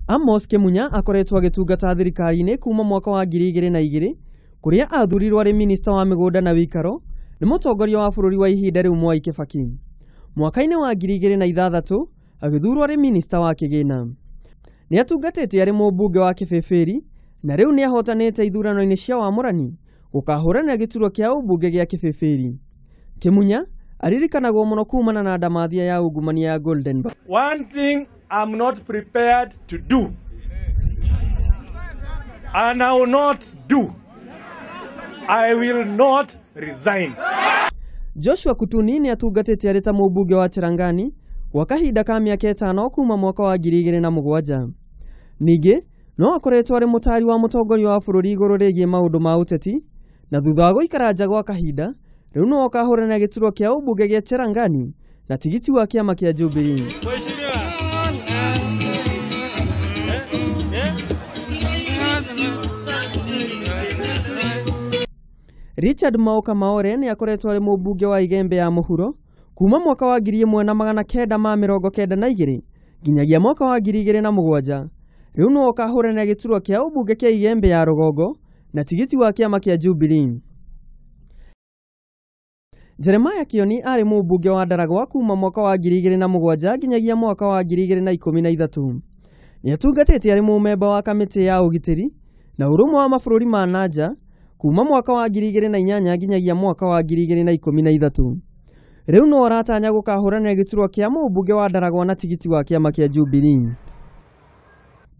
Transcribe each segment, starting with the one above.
Amos Kimunya akoretwo agĩtungata thirikari-inĩ kuma mwaka wa 2002 kũrĩa athurirwo arĩ minista wa mĩgũnda na wĩikaro nĩ mũtongoria wa bũrũri wa ihinda rĩu Mwai Kibaki. Mwaka-inĩ wa 2006 agĩthurwo arĩ minista wa kĩgĩna. Nĩ atungatĩte arĩ mũmbunge wa Kĩbĩbĩri na rĩu nĩ ahotanĩte ithurano-inĩ cia wamũrani gũkahũranĩra gĩturwa kĩa ũmbunge gĩa Kĩbĩbĩri. Kimunya aririkanagwo mũno kumana na ndamathia ya ungumania ya Golden Bar. One thing I'm not prepared to do, and I will not do, I will not resign. Joshua Kutuni nĩ atungatĩte arĩ ta mũmbunge wa Cherangani gwa kahinda ka mĩaka 5 kuma mwaka wa 2007. Ningĩ no akoretwo arĩ mũtari wa mũtongoria wa bũrũri igũrũ rĩgiĩ maũndũ ma ũteti, na thutha wa gũikara nja gwa kahinda rĩu no akahũranĩra gĩturwa kĩa ũmbunge gĩa Cherangani na tigiti wa kĩama kĩa Jubilee. Richard Maoka Maore nĩ akoretwo arĩ mũmbunge wa Igembe ya Mũhuro kuma mwaka wa 1992 nginyagia mwaka wa 2007. Rĩu no akahũranĩra gĩturwa kĩa ũmbunge kĩa Igembe ya Rũgongo na tigiti wa kĩama kĩa Jubilee. Jeremiah Kioni arĩ mũmbunge wa Ndaragwa kuma mwaka wa 2007 nginyagia mwaka wa 2013. Nĩ atungatĩte arĩ mũmemba wa kamĩtĩ ya ũgitĩri na ũrũmwe wa mabũrũri ma nanja kuma mwaka wa 2008 nginyagia mwaka wa 2013. Rĩu no aratanya gũkahũranĩra gĩturwa kĩa mũmbunge wa Ndaragwa na tigiti wa kĩama kĩa Jubilee.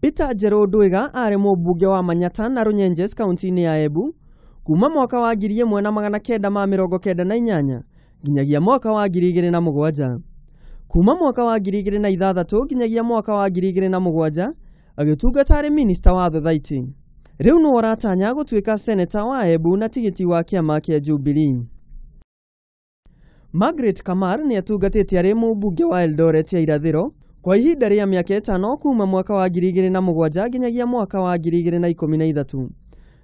Peter Njerũ Ndwiga arĩ mũmbunge wa Manyata na Runyenjes kaunti-inĩ ya Embu kuma mwaka wa 1998 nginyagia mwaka wa 2007. Kuma mwaka wa 2006 nginyagia mwaka wa 2007 agĩtungata arĩ minista wa thothaitĩ. Rĩu no aratanya gũtuĩka seneta wa Embu na tigiti wa kĩama kĩa Jubilee. Margaret Kamar nĩ atungatĩte arĩ mũmbunge wa Eldoret ya Irathĩro kwa ihinda rĩa mĩaka 5 kuma mwaka wa 2007 nginyagia mwaka wa 2013.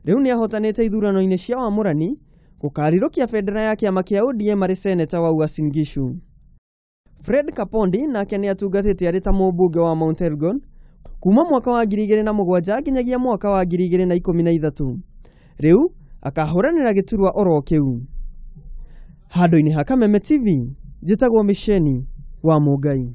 Rĩu nĩ ahotanĩte ithurano-inĩ cia wamũrani gũkarirũkia bendera ya kĩama kĩa ODM arĩ seneta wa Uasin Gishu. Fred Kapondi nake nĩ atungatĩte arĩ ta mũmbunge wa Mount Elgon kuma mwaka wa 2007 nginyagia mwaka wa 2013. Rĩu akahũranĩra gĩturwa oro kĩu. Handũ-inĩ ha Kameme TV, njĩtagwo Misheni wa Mũngai.